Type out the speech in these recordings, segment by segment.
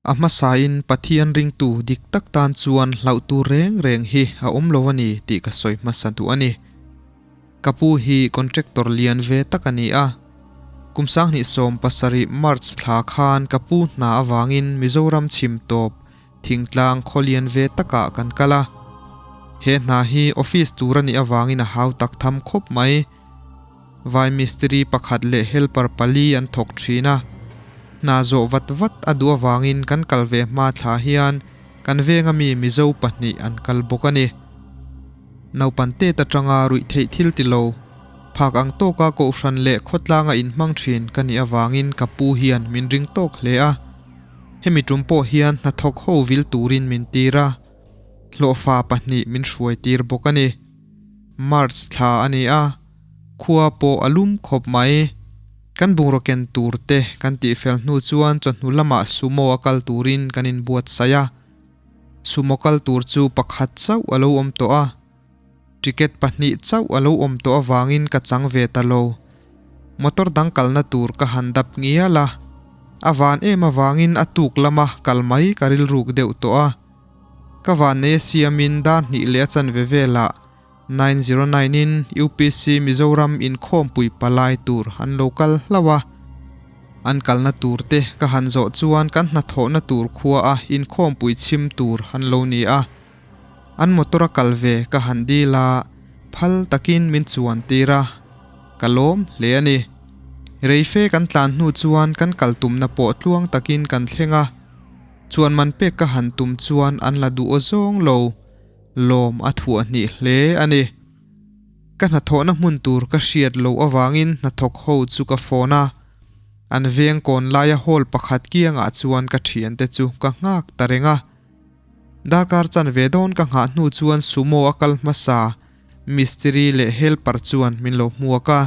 A hmasain Pathian ringtu dik tak tan chuan hlauh tur reng reng hi a awm lo a ni tih ka sawi hmasa duh a ni. Ka pu hi contractor lian ve tak a ni a. Kum 2017 March thla khan ka pu hna avangin Mizoram chhim tawp thingtlang khaw lian ve takah kan kal a. He hna hi office tur a nih avangin a hau tak tham khawp mai. Vai mistiri pakhat leh helper pali an thawk thin a. Hna zawh vat vat a duh avangin kan kal ve hma thla hian kan venga mi Mizo pahnih an kal bawk a ni. Naupan tet atanga ruih theih thil ti lo, phak ang tawka kohhran leh khawtlanga inhmang thin ka nih avangin ka pu hian min ring tawk hle a. Hemi tum pawh hian hnathawk ho vil turin min tir a, hlawhfa pahnih min hruai tir bawk a ni. March thla a ni a, khua pawh a lum khawp mai. Kan bungraw ken tur te kan tihfel hnu chuan chawhnu lamah sumo a kal turin kan inbuatsaih a. Sumo kal tur chu pakhat chauh a lo awm tawh a, ticket pahnih chauh a lo awm tawh avangin ka chang ve ta lo. Motor dang kalna tur ka han dap ngial a, a van em avangin a tuk lama kal mai ka rilruk deuh tawh a. Ka vannei a siamin dar hnih leh a chanve velah 909 in UPC Mizoram inkhawmpui palai tur an lo kal hlauh a. An kalna tur te ka han zawh chuan kan hnathawhna tur khua a inkhawmpui chhim tur an lo ni a. An motor a kal ve ka han dil a, phal takin min chuan tir a, ka lawm hle a ni. Reife kan tlan hnu chuan kan kal tumna pawh tluang takin kan thleng a, chuan man pek ka han tum chuan an la duh aw zawng lo. Lawm a thuah hnih hle a ni. Ka hnathawhna hmun tur ka hriat loh avangin hnathawk ho chu ka phone a. An veng kawn laia hall pakhat kiangah chuan ka thiante chu ka nghak ta reng a. Darkar chanve dawn ka nghah hnu chuan sumo a kal hmasa mistiri leh helper chuan min lo hmuak a.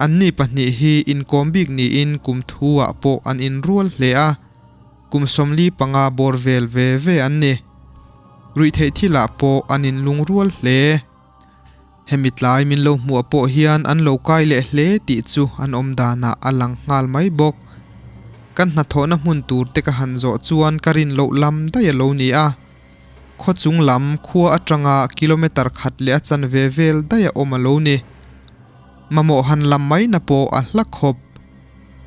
Anni pahnih hi inkawm bik niin kum thu-ah pawh an inrual hle a. Kum 45 bawr vel ve ve an ni. Ruihtheih thilah pawh an inlungrual hle. Hemi tlai min lo hmuah pawh hian an lo kai leh hle tih chu an awm danah a lang nghal mai bawk. Kan hnathawhna hmun tur te ka han zawh chuan ka rin loh lam daih a lo ni a. Khaw chung lam khua atanga kilometre khat leh a chanve vel daih a awm a lo ni. Mamawh han lam mai na pawh a hla khawp.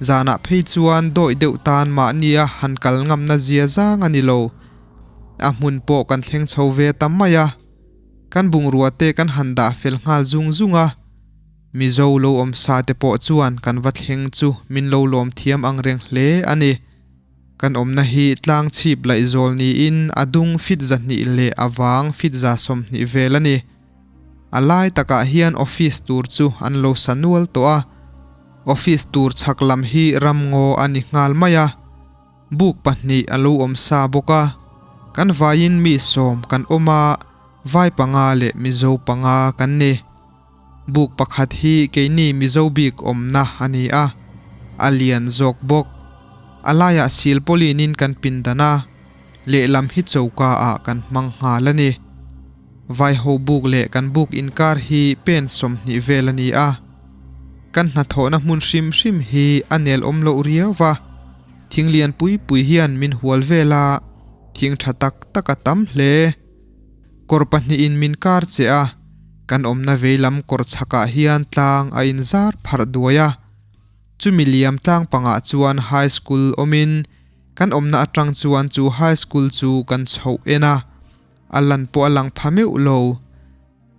Zanah phei chuan dawih deuh tan mahnia han kal ngamna zia zang a ni lo. A hmun pawh kan thleng chho ve ta mai a. Kan bungrua te kan han dah fel nghal zung zung a. Mizo lo awm sa te pawh chuan kan va thleng chu min lo lawm thiam ang reng hle a ni. Kan awmna hi tlang chhip laihzawl niin a dung fit 200 leh a vang fit 120 vel a ni. A lai takah hian office tur chu an lo sa nual tawh a. Office tur chhak lam hi ramngaw a ni nghal mai a. Buk pahnih a lo awm sa bawk a. Kan vaiin mi sawm kan awm a, vai panga leh Mizo panga kan ni. Buk pakhat hi keini Mizo bik awmna a ni a, a lian zawk bawk. A laiah silpawlinin kan pindan a, lehlam hi choka ah kan hmang nghal a ni. Vaiho buk leh kan buk inkar hi pen 20 vel a ni a. Kan hnathawhna hmun hrim hrim hi a nel awm loh riau va, thing lian pui pui hian min hual vel a, thing tha tak tak a tam hle. Kawr pahnihin min kar che a, kan awmna veilam kawr chhakah hian tlang a inzar pharh duai a. Chumi liam tlang pangah chuan high school awmin kan awmna atang chuan chu high school chu kan chhoh en a, a lan pawh a lang pha meuh lo.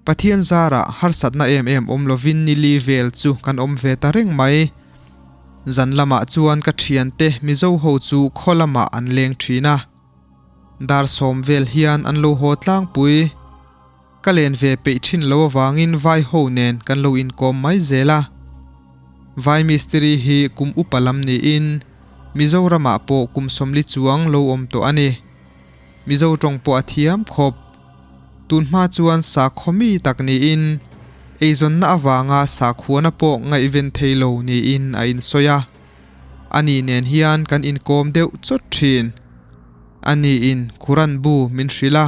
Pathian zarah harsatna em em awm lovin ni li vel chu kan awm ve ta reng mai. Zan lamah chuan ka thiante Mizo ho chu khaw lamah an leng thin a. Dar sawm vel hian an lo haw tlangpui. Ka len ve peih thin lo avangin vai ho nen kan lo inkawm mai zel a. Vai mistiri hi kum upa lam niin Mizoramah pawh kum 40 chuang lo awm tawh a ni. Mizo tawng pawh a thiam khawp. Tun hma chuan sakhaw mi tak niin eizawnna avanga sakhuana pawh ngaihven thei lo niin a insawi a. Ani nen hian kan inkawm deuh chawt thin. Aniin Quran bu min hrilh a,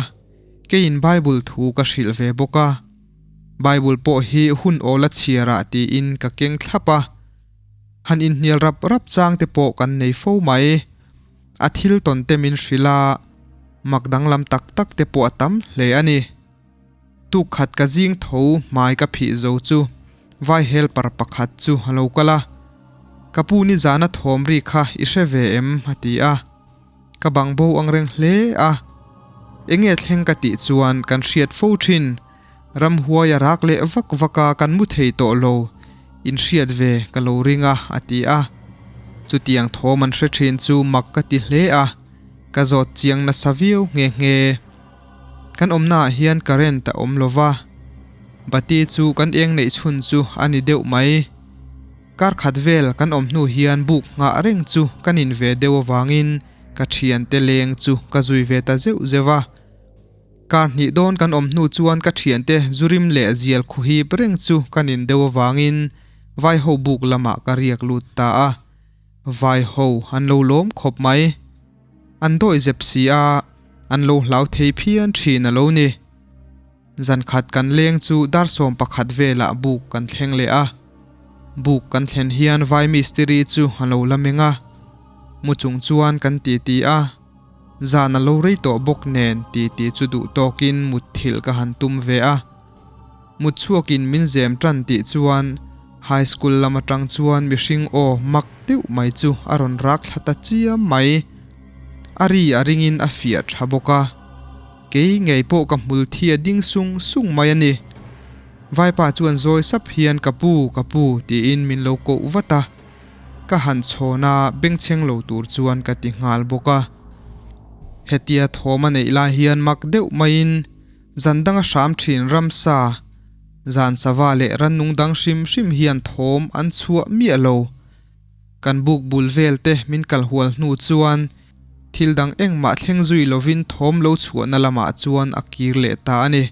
keiin Bible thu ka hrilh ve bawk a. Bible pawh hi hun awla chhiarah tiin ka keng thlap a. Han inhnial rap rap chang te pawh kan nei fo mai. A thil tawn te min hrilh a, mak danglam tak tak te pawh a tam hle a ni. Tuk khat ka zing tho hmai ka phih zo chu vai helper pakhat chu a lo kal a, Ka pu nizana thawm ri kha i hre ve em? a ti a. Ka bang bo ang reng hle a. Enge thleng ka tih chuan kan hriat fo thin. Ramhuai a rak leh vak vak a kan mu thei tawh lo. In hriat ve ka lo ring a a ti a. Chutiang thawm an hre thin chu mak ka ti hle a. Ka zawt chiang nasa viau nghe nghe. Kan awmnaah hian current a awm lo va. Bati chu kan eng neih chhun chu a ni deuh mai. Kar khat vel kan awm hnu hian buk nghah reng chu ka nin ve deuh avangin ka thiante leng chu ka zui ve ta zeuh zeuh a. Kar hnih dawn kan awm hnu chuan ka thiante zurim leh zial khuhip reng chu ka nin deuh avangin Vaiho buk lamah ka riak lut ta a. Vaiho an lo lawm khawp mai. An dawih zep si a, an lo hlau thei phian thin a lo ni. Zan khat kan leng chu dar 11 velah buk kan thleng leh a. Buk kan thlen hian vai mistiri chu a lo la meng a. Mu chung chuan kan titi a. Zan a lo rei tawh bawk nen titi chu duh tawkin mutthilh ka han tum ve a. Mut chhuakin min zem tan tih chuan high school lam atang chuan mihring aw mak deuh mai chu a rawn rak thla ta chiam mai. A ri a ringin a fiah tha bawk a. Kei ngei pawh ka hmul thi a ding sung sung mai a ni. Vaipa chuan zawi sap hian ka pu, ka pu tiin min lo koh vat a. Ka han chhawn a, bengchheng lo tur chuan ka ti nghal bawk a. Hetia thawm a neih lai hian mak deuh maiin zan danga hram thin ramsa, zan sava leh rannung dang hrim hrim hian thawm an chhuah miah lo. Kan buk bul vel te min kal hual hnu chuan thil dang engmah thleng zui lovin thawm lo chhuahna lamah chuan a kir leh ta a ni.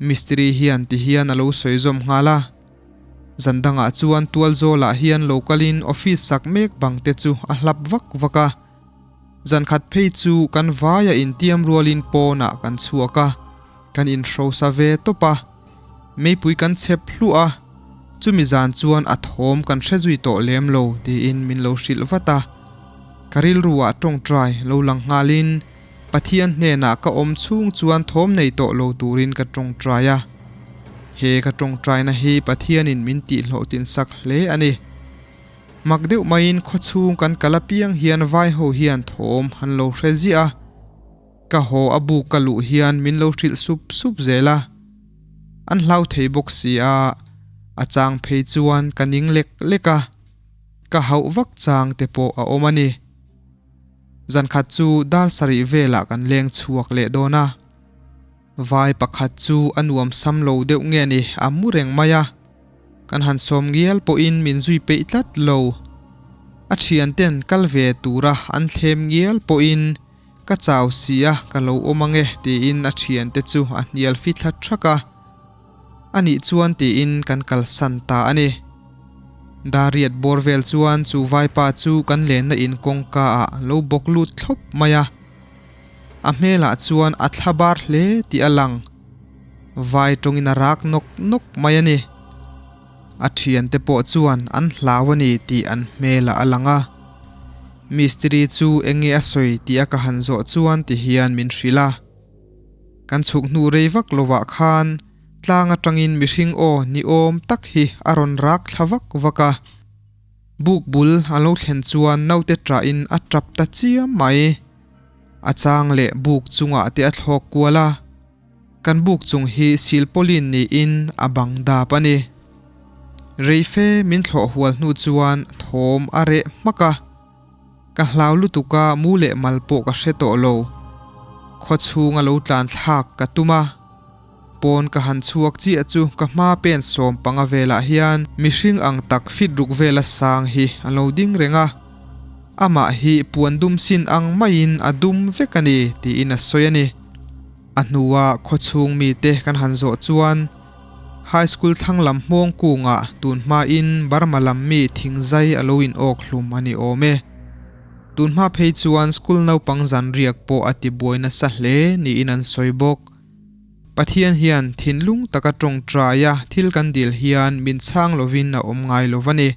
Mistiri hian ti hian a lo sawi zawm nghal a. Zan dangah chuan tual zawlah hian lo kalin office sak mek bang te chu a hlap vak vak a. Zan khat phei chu kan vaia intiam rualin pawnah kan chhuak a, kan inhrosa ve tawp a. Meipui kan chhep hluah a, chumi zan chuan a thawm kan hre zui tawh lem lo tiin min lo hrilh vat a. Ka rilruah tawngtai lo lang nghalin Pathian hnenah ka awm chhung chuan thawm nei tawh lo turin ka tawngtai a. He ka tawngtaina hi Pathianin min tihhlawhtin sak hle a ni. Mak deuh maiin khawchhung kan kal apiang hian vaiho hian thawm an lo hre ziah a. Ka haw a buk ka luh hian min lo hrilh sup sup zel a, an hlau thei bawk si a, a chang phei chuan ka ning lek lek a, ka hauh vak chang te pawh a awm a ni. Zan khat chu dar sarih velah kan leng chhuak leh dawn a, vai pakhat chu a nuam sam lo deuh nge ni a mu reng mai a, kan han sawm ngial pawhin min zui peih tlat lo. A thianten kal ve tura an thlem ngial pawhin Ka chau si a, ka lo awm ange tiin a thiante chu a hnial fi thla thak a. A nih chuan tiin kan kalsan ta a ni. Dariat bawr vel chuan chu vaipa chu kan lenna in kawngka ah lo bawk lut thlawp mai a. A hmelah chuan a thla bar hle tih a lang. Vai tawngin a rak nawk nawk mai a ni. A thiante pawh chuan an hlau a ni tih an hmelah a lang a. Mistiri chu enge a sawi tih a ka han zawh chuan ti hian min hrilh a. Kan chhuk hnu rei vak lovah khan tlang atangin mihring aw ni awm tak hi a rawn rak thla vak vak a. Buk bul a lo thlen chuan naute ṭahin a ṭap ta chiam mai. A chang leh buk chungah te a thlawk kual a. Kan buk chung hi silpawlin niin a bang dap a ni. Reife min thlawh hual hnu chuan thawm a reh hmak a. Ka hlau lutuk a mu leh mal pawh ka hre tawh lo. Khaw chhunga lo tlan thlak ka tum a. Pawn ka han chhuak chiah chu ka hma pen 15 velah hian mihring ang tak fit ruk vela sang hi a lo ding reng a. Amah hi puan dum sin ang maiin a dum vek a ni tiin a sawi a ni. A hnua khawchhung mite kan han zawh chuan High School thlang lam hmawng kungah tun hmain Burma lam mi thingzai a lo in awk hlum a ni awm e. Tun hma phei chuan school naupang zan riak pawh a ti buai nasa hle niin an sawi bawk. Pathian hian thinlung taka tawngtaia thil kan dil hian min chhang lovin a awm ngai lo va ni.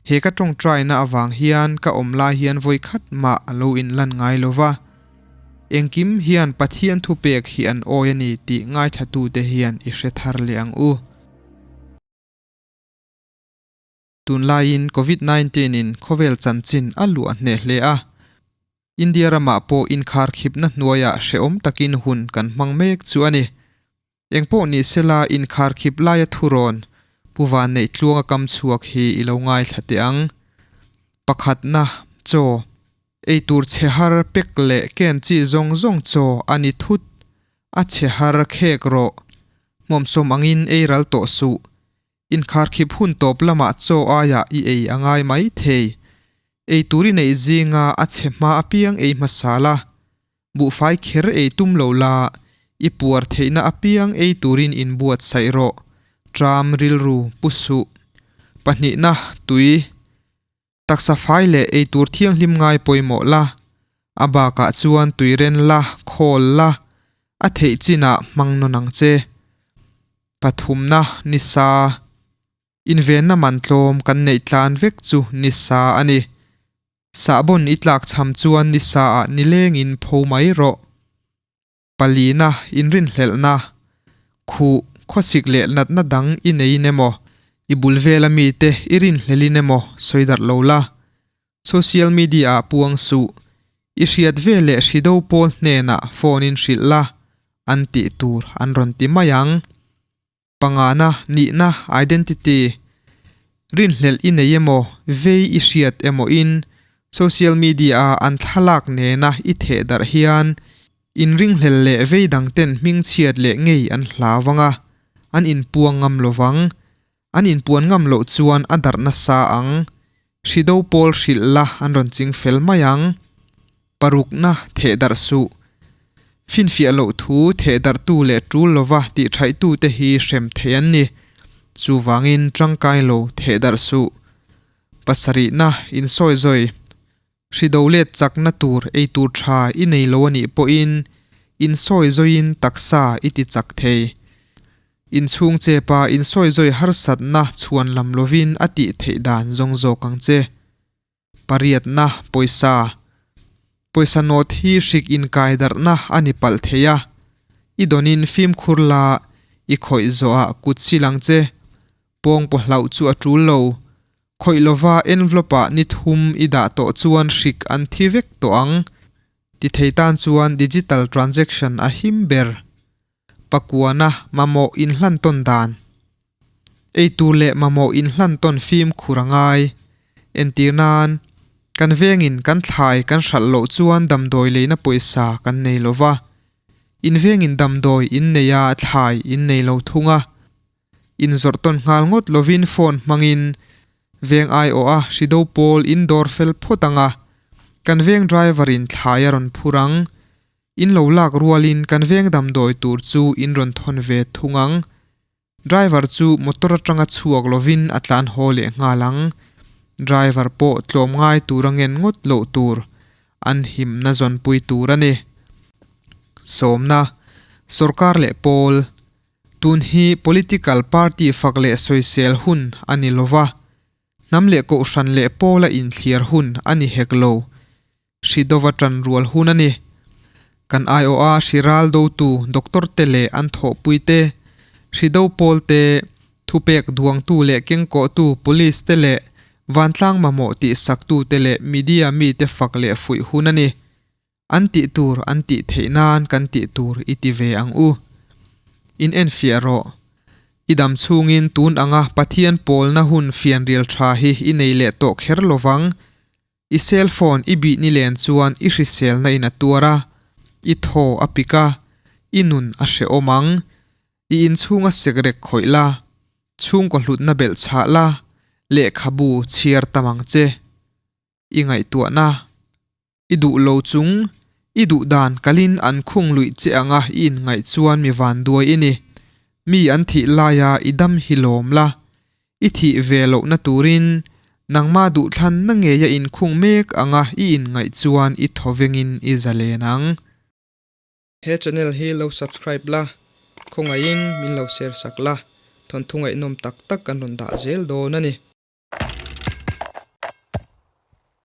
He ka tawngtaina avang hian ka awm lai hian vawikhat mah a lo inlan ngai lo va. Engkim hian Pathian thupek hi an awi a ni tih ngaithlatute hian i hre thar leh ang u. Tunlaiin Covid 19 in khawvel chanchin a luah hneh hle a. India ramah pawh inkharkhipna hnuaiah hrehawm takin hun kan hmang mek chu a ni. Engpawh ni sela inkharkhip laia thurawn Pu Vanneih Tluanga kam chhuak hi i lo ngaithla teh ang. Pakhatna, chaw. Eitur chhe har pek leh ken chi zawng zawng chaw a ni thut. A chhe har khek rawh. Hmawmsawm angin ei ral tawh suh. Inkharkhip hun tawp lamah chaw aiah i ei a ngai mai thei. Eitur i neih zinga a chhe hma apiang ei hmasa la. Buhfai kher ei tum lo la, i puar theihna apiang ei turin inbuatsaih rawh. Tram rilru pu suh. Pahnihna, tui. Taksa fai leh eitur thianghlim ngai pawimawh la, a bakah chuan tuiren la, khawl la, a theih chinah hmang nawn ang che. Pathumna, nisa. Invenna man tlawm kan neih tlan vek chu nisa a ni. Sahbawn i tlak cham chuan nisa ah nilengin pho mai rawh. Palina, inrinhlelhna, khuh, khawsik leh natna dang i neiin emaw, i bul vela mite i rinhlelin emaw sawi darh lo la. Social media ah puang suh. I hriat ve leh hri do pawl hnenah phone in hrilh la, an tih tur an rawn ti mai ang. Pangana, nihna, identity, rinhlelh i nei emaw, vei i hriat emaw in social media a an thlalak nena i theh darh hian inringhlel leh vei dang ten hmingchhiat leh ngei an hlau ang a, an inpuang ngam lo vang. An inpuan ngam loh chuan a darh nasa ang. Hri do pawl hrilh la an rawn ching fel mai ang. Parukna theh darh suh. Finfiah loh thu theh darhtu leh tul lova tih thaihtute hi hrem thei an ni. Chuvangin tangkai lo theh darh suh. Pasarihna insawi zawi. Hri do let chakna tur ei tur tha i nei lo a nih pawhin insawi zawiin taksa i ti chak thei. Inchhung chepa insawi zawi harsatna chhuan lam lovin a tih theih dan zawng zawk ang che. Pariatna, pawisa. Pawisa nawt hi hrik inkai darhna a ni palh thei a. I dawnin fimkhur la, i khawih zawhah kut sil ang che. Pawng paw hlauh chu a tul lo. Khawih lova envelope ah ni thum i dah tawh chuan hrik an thi vek tawh ang. Ti thei tan chuan digital transaction a him ber. Pakuana mamawh inhlan tawn dan. Eitur leh mamawh inhlan tawn fimkhur a ngai. Entir nan, kan vengin kan thlai kan hralh loh chuan damdawi leina pawisa kan nei lo va. In vengin damdawi in nei a, thlai in nei lo thung a. Inzawrh tawn nghal ngawt lovin phone hmangin veng aiawh a hri do pawl in dawr fel phawt ang a, kan veng driver in thlai a rawn phur ang. In lo lak rualin kan veng damdawi tur chu in rawn thawn ve thung ang. Driver chu motor atanga chhuak lovin a tlan haw leh nghal ang. Driver pawh tlawm ngai tur a ngen ngawt loh tur an himna zawnpui tur a ni. Sawmna, Sorkar leh pawl, Tun hi political party fak leh sawisel hun a ni lova, hnam leh kohhran leh pawla inthliar hun a ni hek lo. Hri dova tan rual hun a ni. Kan aiawha hri ral dotu doctor te leh an thawhpui te, hri do pawl te, thupek duangtu leh kengkawhtu police te leh vantlang mamawh tihsaktu te leh media mite fak leh fuih hun a ni. An tih tur an tih theih nan kan tih tur i ti ve ang u. In enfiah rawh. I dam chhungin tun anga Pathian pawlna hun fianrial tha hi i nei leh tawh kher lovang. I cell phone i bih ni len chuan i hriselna in a tuar a, i thaw a pik a, i nun a hrehawm ang. I inchhunga sekrek khawih la, chhungkaw hlutna belh chhah la, lehkhabu chhiar tam ang che. I ngaihtuahna i duh lo chung, i duh dan kalin an khung luih che anga i inngaih chuan mi vanduai i ni. Mi an thih laia i dam hi lawm la, I thih ve lohna turin nangmah duhthlanna ngeia inkhung mek anga i inngaih chuan i thawvengin i zalen ang. He channel hi lo subscribe la, khawngaihin min lo share sak la, thawnthu ngaihnawm tak tak kan rawn dah zel dawn a ni.